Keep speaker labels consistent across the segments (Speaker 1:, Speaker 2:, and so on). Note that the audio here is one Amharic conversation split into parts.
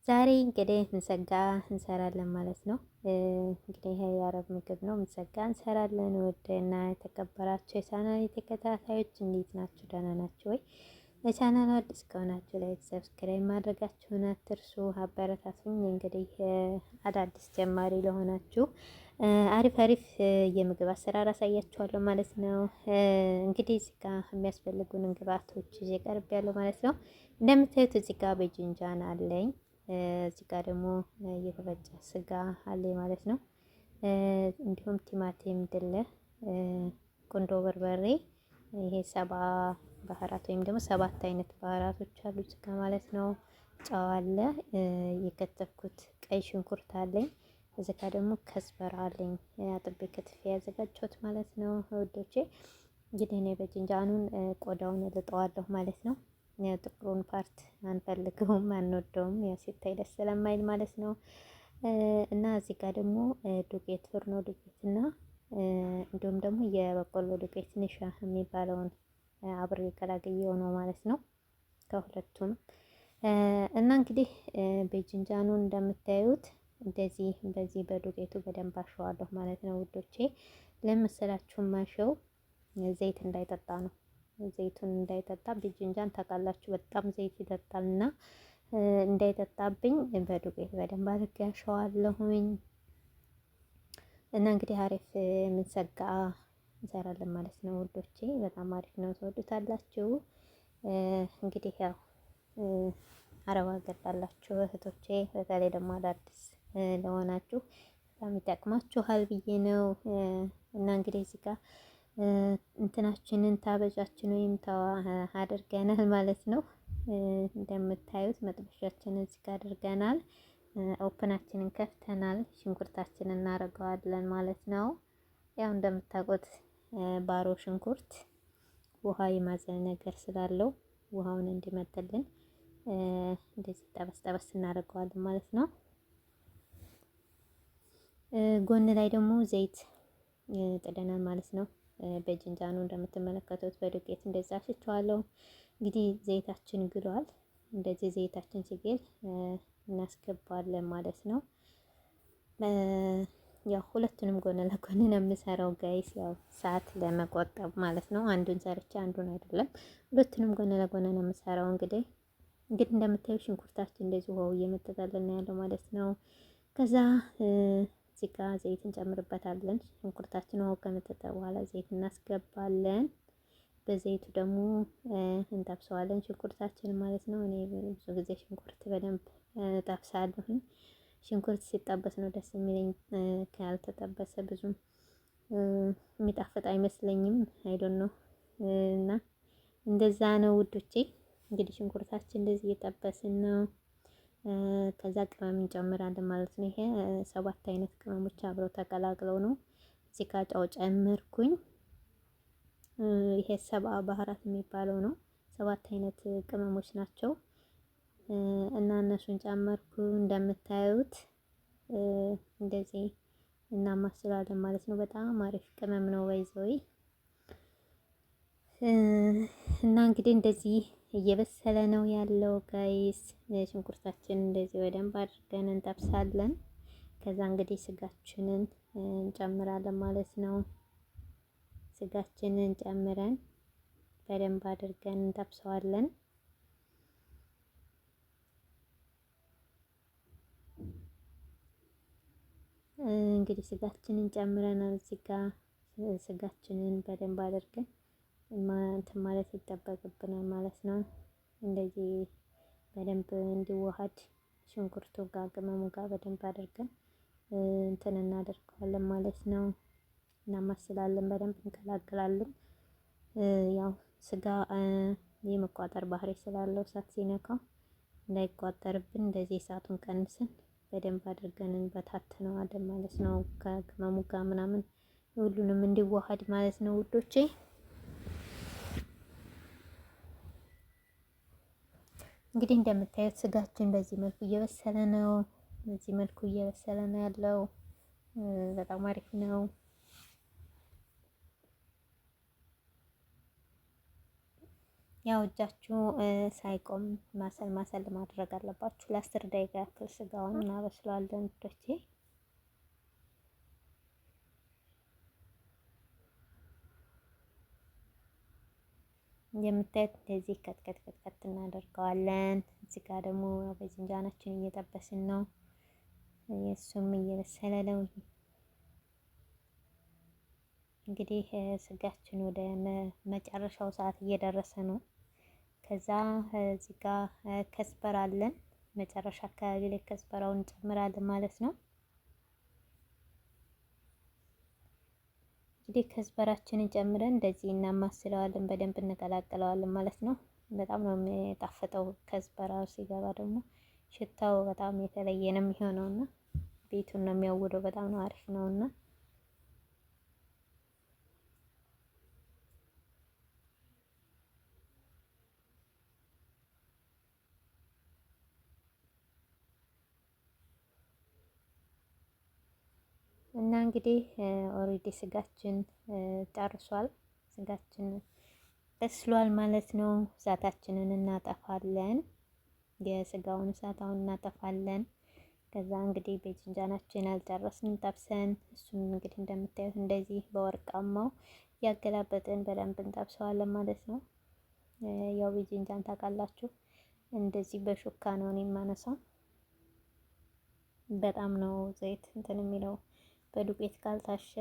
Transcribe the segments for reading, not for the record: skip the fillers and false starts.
Speaker 1: ዛሬ እንግዲህ ምሰጋ እንሰራለን ማለት ነው። እንግዲህ ይሄ የአረብ ምግብ ነው። ምሰጋ እንሰራለን። ውድና የተከበራችሁ የቻናሌ ተከታታዮች እንዴት ናችሁ? ደህና ናችሁ ወይ? ለቻናሉ አዲስ ከሆናችሁ like፣ subscribe ማድረጋችሁን አትርሱ። አበረታቱኝ። እንግዲህ አዳዲስ ጀማሪ ለሆናችሁ አሪፍ አሪፍ የምግብ አሰራር አሳያችኋለሁ ማለት ነው። እንግዲህ እዚህ ጋር የሚያስፈልጉንን ግብአቶች ይዤ ቀርቤያለሁ ማለት ነው። እንደምታዩት እዚህ ጋር باذنجان አለኝ። እዚህ ጋር ደግሞ የተፈጨ ስጋ አለኝ ማለት ነው። እንዲሁም ቲማቲም ድልህ፣ ቁንዶ በርበሬ፣ ይሄ ሰባ بهارات ወይም ደግሞ ሰባት አይነት ባህራቶች አሉ እዚህ ጋር ማለት ነው። ጨው አለ፣ የከተፍኩት ቀይ ሽንኩርት አለኝ። እዚህ ጋር ደግሞ كزبرة አለኝ አጥቤ ከትፌ ያዘጋጀሁት ማለት ነው ውዶቼ። እንግዲህ እኔ باذنجان ኑን ቆዳውን ልጠዋለሁ ማለት ነው። ጥቁሩን part አንፈልገውም፣ አንወደውም፣ ያው ሲታይ ደስ ስለማይል ማለት ነው። እና እዚህ ጋር ደግሞ ዱቄት ፍርኖ ዱቄት እና እንዲሁም ደግሞ የበቆሎ ዱቄት نشا የሚባለውን አብሬ ቀላቅዬው ነው ማለት ነው ከሁለቱም። እና እንግዲህ باذنجان ኑን እንደምታዩት እንደዚህ በዚህ በዱቄቱ በደንብ አሸዋለሁ ማለት ነው ውዶቼ። ለመሰላችሁ ማሸው ዘይት እንዳይጠጣ ነው። ዘይቱን እንዳይጠጣ باذنجان ታውቃላችሁ፣ በጣም ዘይት ይጠጣልና እንዳይጠጣብኝ በዱቄት በደንብ አድርጌ አሸዋለሁኝ። እና እንግዲህ አሪፍ የምንሰጋ እንሰራለን ማለት ነው ውዶቼ። በጣም አሪፍ ነው፣ ትወዱታላችሁ። እንግዲህ ያው አረብ ሀገር ላላችሁ እህቶቼ በተለይ ደግሞ አዳዲስ ለሆናችሁ በጣም ይጠቅማችኋል ብዬ ነው። እና እንግዲህ እዚህ ጋር እንትናችንን ታበጃችን ወይም ተዋ አድርገናል ማለት ነው። እንደምታዩት መጥበሻችንን እዚህ ጋር አድርገናል። oven ኣችንን ከፍተናል። ሽንኩርታችንን እናደርገዋለን ማለት ነው። ያው እንደምታውቁት ባሮ ሽንኩርት ውሃ የማዘል ነገር ስላለው ውሃውን እንዲመጥልን እንደዚህ ጠበስ ጠበስ እናደርገዋለን ማለት ነው። ጎን ላይ ደግሞ ዘይት ጥደናል ማለት ነው። باذنجان ኑ እንደምትመለከቱት በዱቄት እንደዛ አሽቸዋለሁ። እንግዲህ ዘይታችን ግሏል። እንደዚህ ዘይታችን ሲግል እናስገባለን ማለት ነው። ያው ሁለቱንም ጎን ለጎን ነው የምሰራው guys፣ ያው ሰዓት ለመቆጠብ ማለት ነው። አንዱን ሰርቼ አንዱን አይደለም፣ ሁለቱንም ጎን ለጎን ነው የምሰራው። እንግዲህ እንደምታዩ ሽንኩርታችን እንደዚህ ውሃው እየመጠጠልን ያለው ማለት ነው። ከዛ እዚህ ጋር ዘይት እንጨምርበታለን። ሽንኩርታችን ውሃው ከመጠጠ በኋላ ዘይት እናስገባለን። በዘይቱ ደግሞ እንጠብሰዋለን ሽንኩርታችን ማለት ነው። እኔ ብዙ ጊዜ ሽንኩርት በደንብ እጠብሳለሁኝ። ሽንኩርት ሲጠበስ ነው ደስ የሚለኝ። ካልተጠበሰ ብዙም የሚጣፍጥ አይመስለኝም። I don't know እና እንደዛ ነው ውዶቼ። እንግዲህ ሽንኩርታችን እንደዚህ እየጠበስን ነው። ከዛ ቅመም እንጨምራለን ማለት ነው። ይሄ ሰባት አይነት ቅመሞች አብረው ተቀላቅለው ነው። እዚህ ጋር ጨው ጨመርኩኝ። ይሄ ሰብአ ባህራት የሚባለው ነው። ሰባት አይነት ቅመሞች ናቸው እና እነሱን ጨመርኩ። እንደምታዩት እንደዚህ እናማስላለን ማለት ነው። በጣም አሪፍ ቅመም ነው ባይዘወይ እና እንግዲህ እንደዚህ እየበሰለ ነው ያለው guys። ሽንኩርታችንን እንደዚህ በደንብ አድርገን እንጠብሳለን። ከዛ እንግዲህ ስጋችንን እንጨምራለን ማለት ነው። ስጋችንን ጨምረን በደንብ አድርገን እንጠብሰዋለን። እንግዲህ ስጋችንን ጨምረናል። እዚህ ጋ ስጋችንን በደንብ አድርገን እንትን ማለት ይጠበቅብናል ማለት ነው። እንደዚህ በደንብ እንዲዋሃድ ሽንኩርቱ ጋር ቅመሙ ጋር በደንብ አድርገን እንትን እናደርገዋለን ማለት ነው። እናማስላለን፣ በደንብ እንቀላቅላለን። ያው ስጋ የመቋጠር ባህሪ ስላለው እሳት ሲነካው እንዳይቋጠርብን እንደዚህ እሳቱን ቀንስን በደንብ አድርገን እንበታትነዋለን ማለት ነው። ከቅመሙ ጋር ምናምን ሁሉንም እንዲዋሃድ ማለት ነው ውዶቼ። እንግዲህ እንደምታዩት ስጋችን በዚህ መልኩ እየበሰለ ነው። በዚህ መልኩ እየበሰለ ነው ያለው። በጣም አሪፍ ነው። ያው እጃችሁ ሳይቆም ማሰል ማሰል ማድረግ አለባችሁ። ለ10 ደቂቃ ያክል ስጋውን እናበስለዋለን ውዶቼ። እንደምታዩት እንደዚህ ከትከት ከትከት እናደርገዋለን። እዚህ ጋር ደግሞ በዝንጃናችን እየጠበስን ነው። የእሱም እየበሰለ ነው። እንግዲህ ስጋችን ወደ መጨረሻው ሰዓት እየደረሰ ነው። ከዛ እዚህ ጋር كزبرة አለን። መጨረሻ አካባቢ ላይ كزبرة ውን እንጨምራለን ማለት ነው። እንግዲህ كزبرة ችንን ጨምረን እንደዚህ እናማስለዋለን፣ በደንብ እንቀላቅለዋለን ማለት ነው። በጣም ነው የሚጣፍጠው كزبرة ው ሲገባ ደግሞ ሽታው በጣም የተለየ ነው የሚሆነውና ቤቱን ነው የሚያውደው። በጣም ነው አሪፍ ነውና እና እንግዲህ already ስጋችን ጨርሷል። ስጋችን በስሏል ማለት ነው። እሳታችንን እናጠፋለን። የስጋውን እሳት አሁን እናጠፋለን። ከዛ እንግዲህ باذنجان ኣችን አልጨረስንም ጠብሰን፣ እሱም እንግዲህ እንደምታዩት እንደዚህ በወርቃማው እያገላበጥን በደንብ እንጠብሰዋለን ማለት ነው። ያው باذنجان ታውቃላችሁ፣ እንደዚህ በሹካ ነው እኔ የማነሳው። በጣም ነው ዘይት እንትን የሚለው በዱቄት ካልታሸ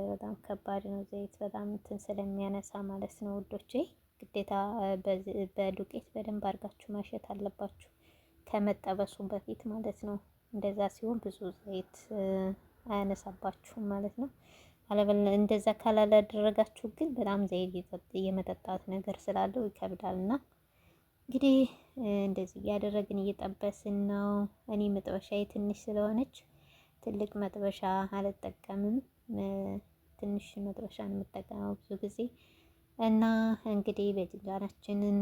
Speaker 1: በጣም ከባድ ነው። ዘይት በጣም እንትን ስለሚያነሳ ማለት ነው ውዶቼ፣ ግዴታ በዱቄት በደንብ አድርጋችሁ ማሸት አለባችሁ ከመጠበሱ በፊት ማለት ነው። እንደዛ ሲሆን ብዙ ዘይት አያነሳባችሁም ማለት ነው። አለበለ እንደዛ ካላደረጋችሁ ግን በጣም ዘይት የመጠጣት ነገር ስላለው ይከብዳል። እና እንግዲህ እንደዚህ እያደረግን እየጠበስን ነው። እኔ መጥበሻዬ ትንሽ ስለሆነች ትልቅ መጥበሻ አልጠቀምም። ትንሽ መጥበሻ ነው የምጠቀመው ብዙ ጊዜ። እና እንግዲህ باذنجان ኣችንን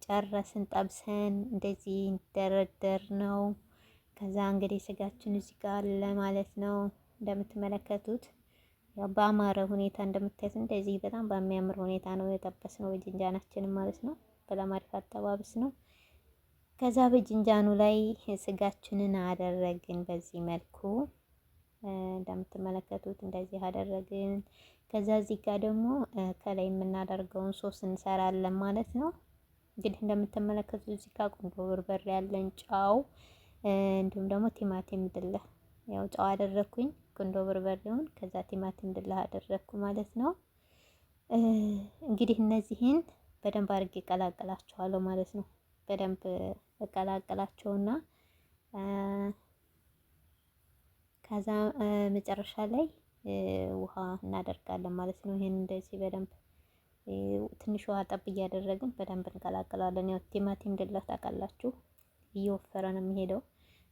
Speaker 1: ጨረስን ጠብሰን እንደዚህ ደረደር ነው። ከዛ እንግዲህ ስጋችን እዚህ ጋር አለ ማለት ነው። እንደምትመለከቱት ያው በአማረ ሁኔታ እንደምታዩት እንደዚህ በጣም በሚያምር ሁኔታ ነው የጠበስነው باذنجان ኣችንን ማለት ነው። በጣም አሪፍ አጠባበስ ነው። ከዛ باذنجان ኑ ላይ ስጋችንን አደረግን በዚህ መልኩ እንደምትመለከቱት እንደዚህ አደረግን። ከዛ እዚህ ጋር ደግሞ ከላይ የምናደርገውን ሶስ እንሰራለን ማለት ነው። እንግዲህ እንደምትመለከቱት እዚህ ጋር ቁንዶ በርበሬ ያለን፣ ጨው፣ እንዲሁም ደግሞ ቲማቲም ድልህ። ያው ጨው አደረግኩኝ፣ ቁንዶ በርበሬውን፣ ከዛ ቲማቲም ድልህ አደረግኩ ማለት ነው። እንግዲህ እነዚህን በደንብ አድርጌ ቀላቅላቸዋለሁ ማለት ነው። በደንብ እቀላቅላቸውና ከዛ መጨረሻ ላይ ውሃ እናደርጋለን ማለት ነው። ይሄን እንደዚህ በደንብ ትንሽ ውሃ ጠብ እያደረግን በደንብ እንቀላቅለዋለን። ያው ቲማቲም ድላ ታውቃላችሁ እየወፈረ ነው የሚሄደው።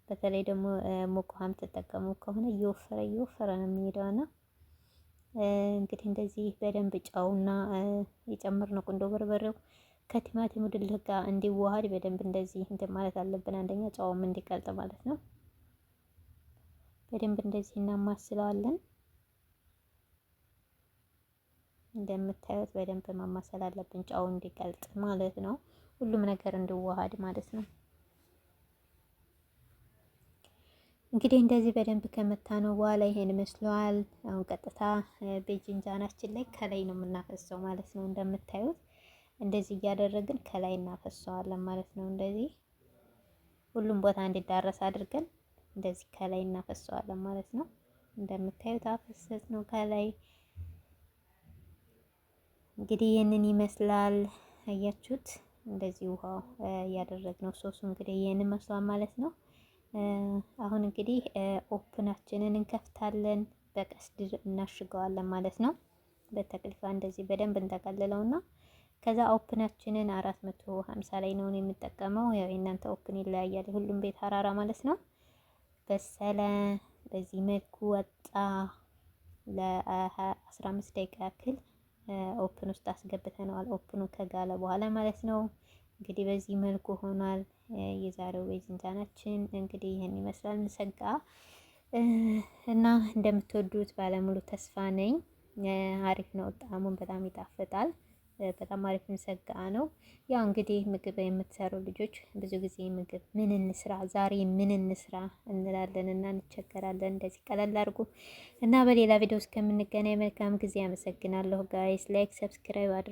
Speaker 1: በተለይ ደግሞ ሙቅ ውሃም ትጠቀሙ ከሆነ እየወፈረ እየወፈረ ነው የሚሄደው። እና እንግዲህ እንደዚህ በደንብ ጨውና የጨመርነው ቁንዶ በርበሬው ከቲማቲሙ ድልህ ጋር እንዲዋሃድ በደንብ እንደዚህ እንትን ማለት አለብን። አንደኛ ጨውም እንዲቀልጥ ማለት ነው። በደንብ እንደዚህ እናማስለዋለን። እንደምታዩት በደንብ ማማሰል አለብን፣ ጨው እንዲቀልጥ ማለት ነው። ሁሉም ነገር እንዲዋሃድ ማለት ነው። እንግዲህ እንደዚህ በደንብ ከመታ ነው በኋላ ይሄን መስሏል። አሁን ቀጥታ باذنجان ኣችን ላይ ከላይ ነው የምናፈሰው ማለት ነው። እንደምታዩት እንደዚህ እያደረግን ከላይ እናፈሰዋለን ማለት ነው። እንደዚህ ሁሉም ቦታ እንዲዳረስ አድርገን እንደዚህ ከላይ እናፈሰዋለን ማለት ነው። እንደምታዩት አፈሰስ ነው ከላይ። እንግዲህ ይህንን ይመስላል። አያችሁት? እንደዚህ ውሃው እያደረግነው ሶሱ እንግዲህ ይህንን መስሏል ማለት ነው። አሁን እንግዲህ oven ኣችንን እንከፍታለን። በ قصدير እናሽገዋለን ማለት ነው። በ تغليفة እንደዚህ በደንብ እንጠቀልለውና ከዛ oven ኣችንን 450 ላይ ነው የምጠቀመው። ያው የእናንተ oven ይለያያል፣ ሁሉም ቤት حرارة ማለት ነው። በሰለ በዚህ መልኩ ወጣ። ለ15 ደቂቃ ያክል oven ውስጥ አስገብተነዋል። oven ኑ ከጋለ በኋላ ማለት ነው። እንግዲህ በዚህ መልኩ ሆኗል። የዛሬው باذنجان ኣችን እንግዲህ ይህን ይመስላል። مسقعة እና እንደምትወዱት ባለሙሉ ተስፋ ነኝ። አሪፍ ነው፣ ጣዕሙን በጣም ይጣፍጣል። በጣም አሪፍ ምሰጋ ነው። ያው እንግዲህ ምግብ የምትሰሩ ልጆች ብዙ ጊዜ ምግብ ምን እንስራ ዛሬ ምን እንስራ እንላለን እና እንቸገራለን። እንደዚህ ቀለል አድርጉ እና በሌላ ቪዲዮ እስከምንገናኝ መልካም ጊዜ። አመሰግናለሁ guys። Like፣ subscribe አድርጉ።